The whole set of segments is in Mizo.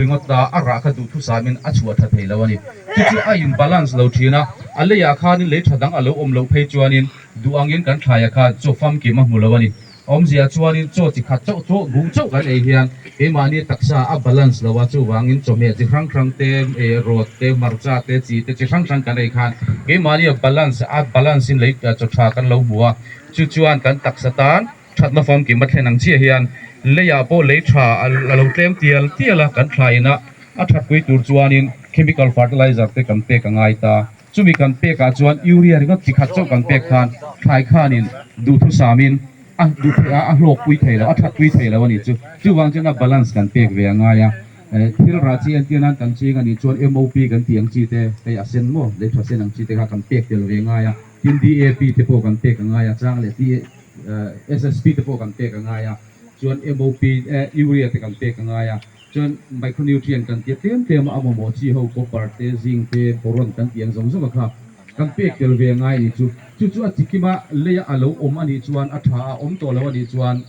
ringawt a, a rah kha duhthusamin a chhuah tha thei lo a ni. Chu chu a in balance lo thin a, a leiah khanin lei tha dang a lo awm loh phei chuanin duh angin kan thlaiah khan chaw famkim a hmu lo a ni. Awmzia chuanin chaw chi khat chauh chaw buh chauh kan ei hian keimahni taksa a balance lo a, chuvangin chawhmeh chi hrang hrang te, rawt te, hmarcha te, chi te chi hrang hrang kan ei khan keimahni a balance a balance in lei chaw tha kan lo hmu a, chu chuan kan taksa tan thatna famkim a thlen ang chiah hian leiah pawh lei tha a lo tlem tial tial a, kan thlaiin a a thatpui tur chuanin chemical fertilizer te kan pek a ngai ta. Chumi kan pekah chuan urea ringawt chi khat chauh kan pek khan thlai khanin duhthusamin a duh theih a, a hlawkpui thei lo, a thatpui thei lo a nih chu. Chuvang chuan a balance kan pek ve a ngai a. Thil rah chi entir nan kan ching a nih chuan MOP kan tih ang chi te, hei a sen maw, lei tha sen ang chi te kha kan pek tel ve a ngai a. Tin DAP te pawh kan pek a ngai a, chang leh SSP te pawh kan pek a ngai a, chuan MOP, urea te kan pek a ngai a. Chuan micronutrient kan tia tlem tlem a, a mamawh chi ho copper te, zinc te, boron kan tih ang zawng zawng a kha kan pek tel ve ngai a nih chu. Chu chu a chikim a, leia a lo awm a nih chuan a tha a, awm tawh lo a nih chuan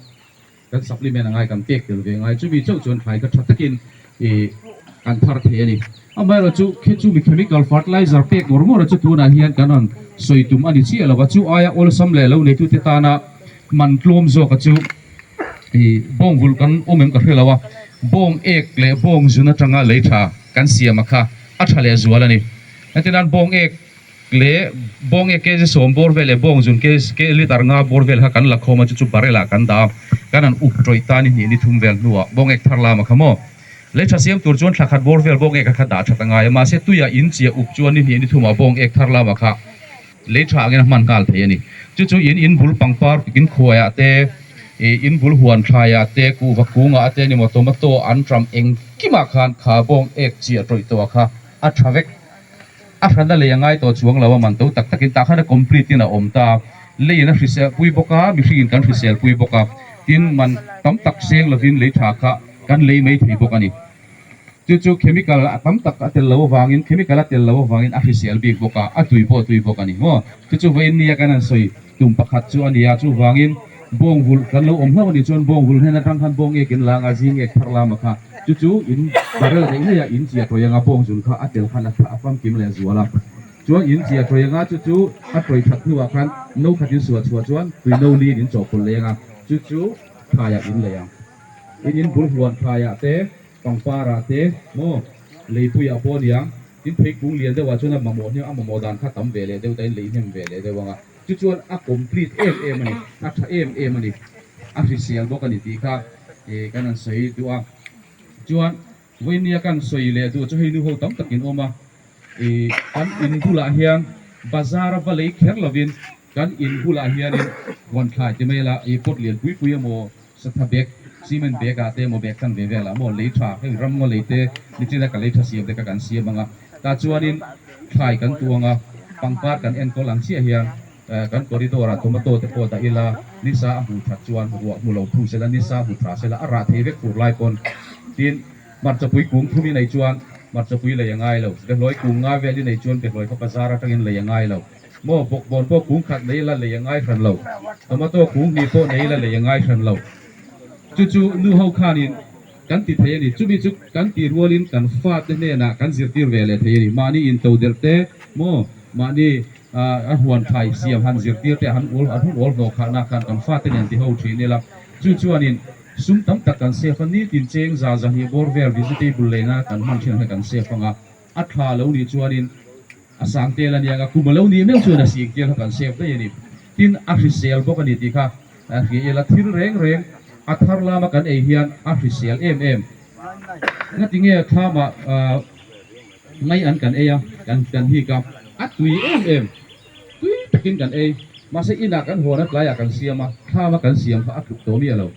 kan supplement a ngai kan pek tel ve ngai. Chumi chauh chuan thlai kha tha takin ih kan thar thei a ni. Amaherawhchu chu khi chu mi chemical fertilizer pek ngawr ngawr a chu tunah hian kan rawn sawi tum a ni chiah lo va, chu aia awlsam leh lo neitute tana man tlawm zawk a chu. Ih bawng vulh kan awm em ka hre lo a, bawng ek leh bawng zun atanga lei tha kan siam a kha a tha leh zual a ni. Heti nan bawng ek leh bawng ek kg sawm bawr vel leh bawng zun kg litre nga bawr vel kha kan la khawm a, chu chu barrel ah kan dah a, kan han up tawih ta ni hnih ni thum vel hnuah bawng ek thar lam a kha maw. Lei tha siam tur chuan thla khat bawr vel bawng ek a kha dah that a ngai a, mahse tuiah in chiah up chuan ni hnih ni thumah bawng ek thar lam a kha Lei tha angin a hman nghal thei a ni. Chu chu in in bul pangpar in khuaiah te, ih in bul huan thlaiah te, kuhva kungah te ni maw tomato an ṭam engkimah khan kha bawng ek chiah tawih tawh a kha a ṭha vek. A hrana lei a ngai tawh chuang lo a man to tak takin tah khan a complete in a awm ta. Leiin a hrisel pui bawk a, mihringin kan hrisel pui bawk a, tin man tam tak seng lovin lei tha kha kan lei mai thei bawk a ni. Chu chu chemical a tam tak a tel lo avangin, chemical a tel lo avangin a hrisel bik bawk a, a tui pawh a tui bawk a ni maw? Chu chu vawiin nia kan han sawi tum pakhat chu a ni a, chuvangin bawng vulh kan lo awm hlauh a nih chuan bawng vulh hnen atang khan bawng ek in lang a, zing ek thar lama kha chu chu in barrel neih ngei a in chiah tawih anga bawng zun kha a tel khan a famkim leh zual a, chuan in chiah tawih anga chu chu a tawih that hnuah khan no khat in suah chhuah chuan tui no liin in chawhpawlh leng a, chu chu thlaiah in lei ang. In in bul huan thlaiah te, pangpar ah te maw leipuiah pawh a niang, tin theikung lian deuhah chuan a mamawh hnem a mamawh dan kha tam ve leh deuh ta in lei hnem ve leh deuh ang a, chu chuan a complete em em a ni, a tha em em a ni, a hrisel bawk a ni tih kha ih kan han sawi duh a, chuan vawinia kan sawi leh duh chu hei nu ho tam takin awm a, ih kan in bulah hian bazar a va lei kher lovin kan in bulah hianin huan thlai ti mai la ih pot lian pui pui emaw Satha bag, cement bag ah te emaw bag tlang ve vel ah maw lei tha heng ram ngaw lei te nichina ka lei tha siam te kha kan siam ang a, tah chuanin thlai kan tuang a, pangpar kan enkawl ang chiah hian kan corridor ah tomato te pawh dah ila nisa a hmuh that chuan ruah hmu lo thung sela nisa hmu tha sela a rah thei vek fur lai pawn tin hmarchapui kung thum i nei chuan hmarchapui lei a ngai lo, behlawi kung nga vel i nei chuan behlawi kha bazar atangin lei a ngai lo. Maw bawkbawn pawh kung khat nei la lei a ngai hran lo, tomato kung hnih pawh nei la lei a ngai hran lo. Chu chu nu ho khanin kan ti thei a ni. Chumi chu kan tih rualin kan fate hnenah kan zirtir ve leh thei a ni. Mahni into derh te maw mahni a huan thlai siam han zirtir te han ul an hun awl hlawh khahna khan kan fate nen ti ho thin ila. Chu chuanin sum tam tak kan save a, nitin cheng za zahnih bawr vel vegetable leina kan hman thin ang hi kan save ang a, a tha lo nih chuanin A sang tel a nia, kum a lo nih meuh chuan a sing tel kha kan save daih a ni. Tin, a hrisel bawk a ni tih kha hria ila, thil reng reng a thar lama kan ei hian a hrisel em em. Ngati nge thlamah ngai an kan ei a, kan hik a, a tui em em, tui takin kan ei. Mahse inah kan hawn a tlaiah kan siam a, thlama kan siam kha a tluk tawh miah lo.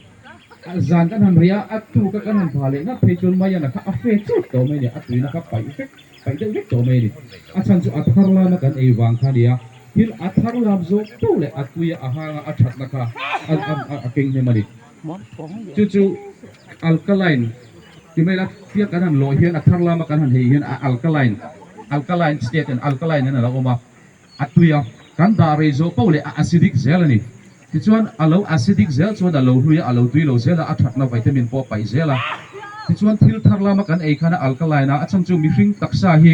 Zan kan han ria a, tuka kan han pha leh ngat phei chuan maian a kha a fe chut tawh mai a ni, a tuina kha paih vek. Paih deuh vek tawh mai a ni. A chhan chu a thar lama kan ei vang kha a nia. Thil a thar lam zawk teuh leh a tui a a hang a, a thatna kha a a a keng hnem a ni. Chu chu alkaline ti mai la tia kan han lawh hian a thar lama kan han hei hian a alkaline alkaline state and alkaline in a lo awm a, a tui a, kan dah rei zawh poh leh a acidic zel a ni. Tichuan a lo acidic zel chuan a lo hlui a, a lo tui lo zel a, a thatna vitamin pawh a paih zel a. Tichuan thil thar lama kan ei khan a alkaline a, a chhan chu mihring taksa hi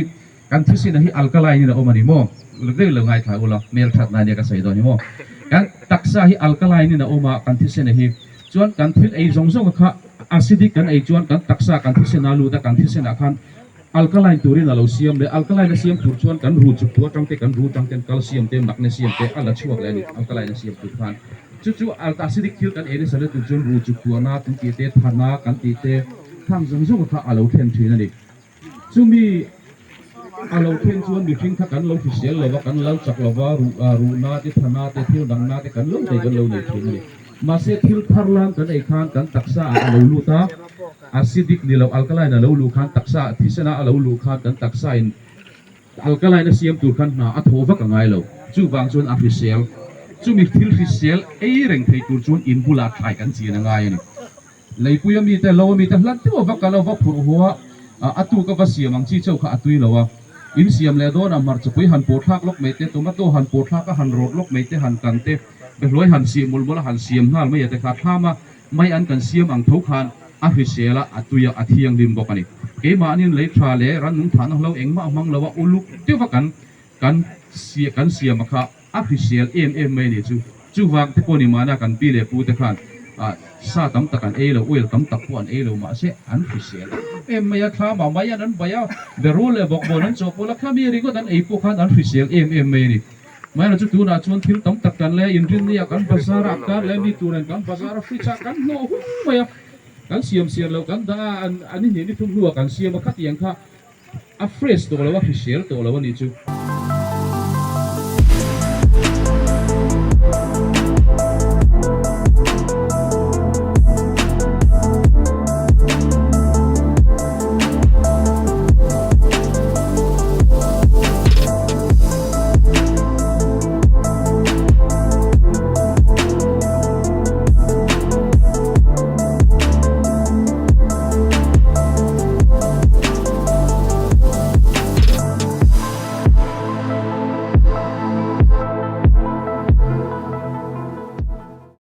kan thisina hi alkaline in a awm a ni maw? Uluk deuhin lo ngaithla ula, hmel that na nia ka sawi dawn hi maw? Kan taksa hi alkaline in a awm a, kan thisina hi. Chuan kan thil ei zawng zawng kha acidic kan ei chuan kan taksa kan thisena lut a, kan thisenah khan Alkaline turin a lo siam leh alkaline a siam tur chuan kan ru chuk tu atang te kan ru tang ten calcium te magnesium te a la chhuak leh a ni alkaline a siam tur khan. Chu chu acidic thil kan ei nasa leh tur chuan ru chuk tuahna kan tih te thana kan tih te khang zawng zawng kha a lo thlen thin a ni. Chumi a lo thlen chuan mihring kha kan lo hrisel lo va kan lo chak lo va ruh ruhna te thana te thil dangna te kan lo nei kan lo nei thin a ni. Mahse thil thar lam kan ei khan kan taksa ah a lo lut a. Acidic ni lo alkaline a lo luh khan taksa thisena a lo luh khan kan taksa in alkaline a siam tur khan hna a thaw vak a ngai lo. Chuvang chuan a hrisel. Chumi thil hrisel ei reng thei tur chuan in bulah thlai kan chin a ngai a ni. Leipui a mite, lo a mite hlat deuh a va kal a, va phurh haw a, a tuk a va siam ang chi chauh kha a tui lo a. In siam leh dawn a hmarchapui han pawh thlak lawk mai te, tomato han pawh thlak a han rawt lawk mai te, han kan te, behluai han sih mawlh mawlh a han siam nghal mai a te kha thlam a, Mai an kan siam ang tho khan a hrisel a, a tui a, a thianghlim bawk a ni. Keimahniin lei tha leh rannung thahna hlo engmah hmang lo a uluk deuh va kan kan kan siam a kha a hrisel em em mai a ni chu. Chuvang te pawh ni mahna kan pi leh pu te khan sa tam tak an ei lo, oil tam tak pawh an ei lo mahse an hrisel em em mai a, thlam ah mai an an bai a, berul leh bawkbawn an chawhpawlh a, thlami ringawt an ei pawh khan an hrisel em em mai a ni. Mahena chu tunah chuan thil tam tak kan leh inrinni ah kan bazar a, kar leh mi tur nen kan bazar a, fridge ah kan hlawh hung mai a, kan siam siam loh kan dah a, an an ni hnih ni thum hnuah kan siam a, khatiang kha a fresh tawh lo a, hrisel tawh lo a nih chu.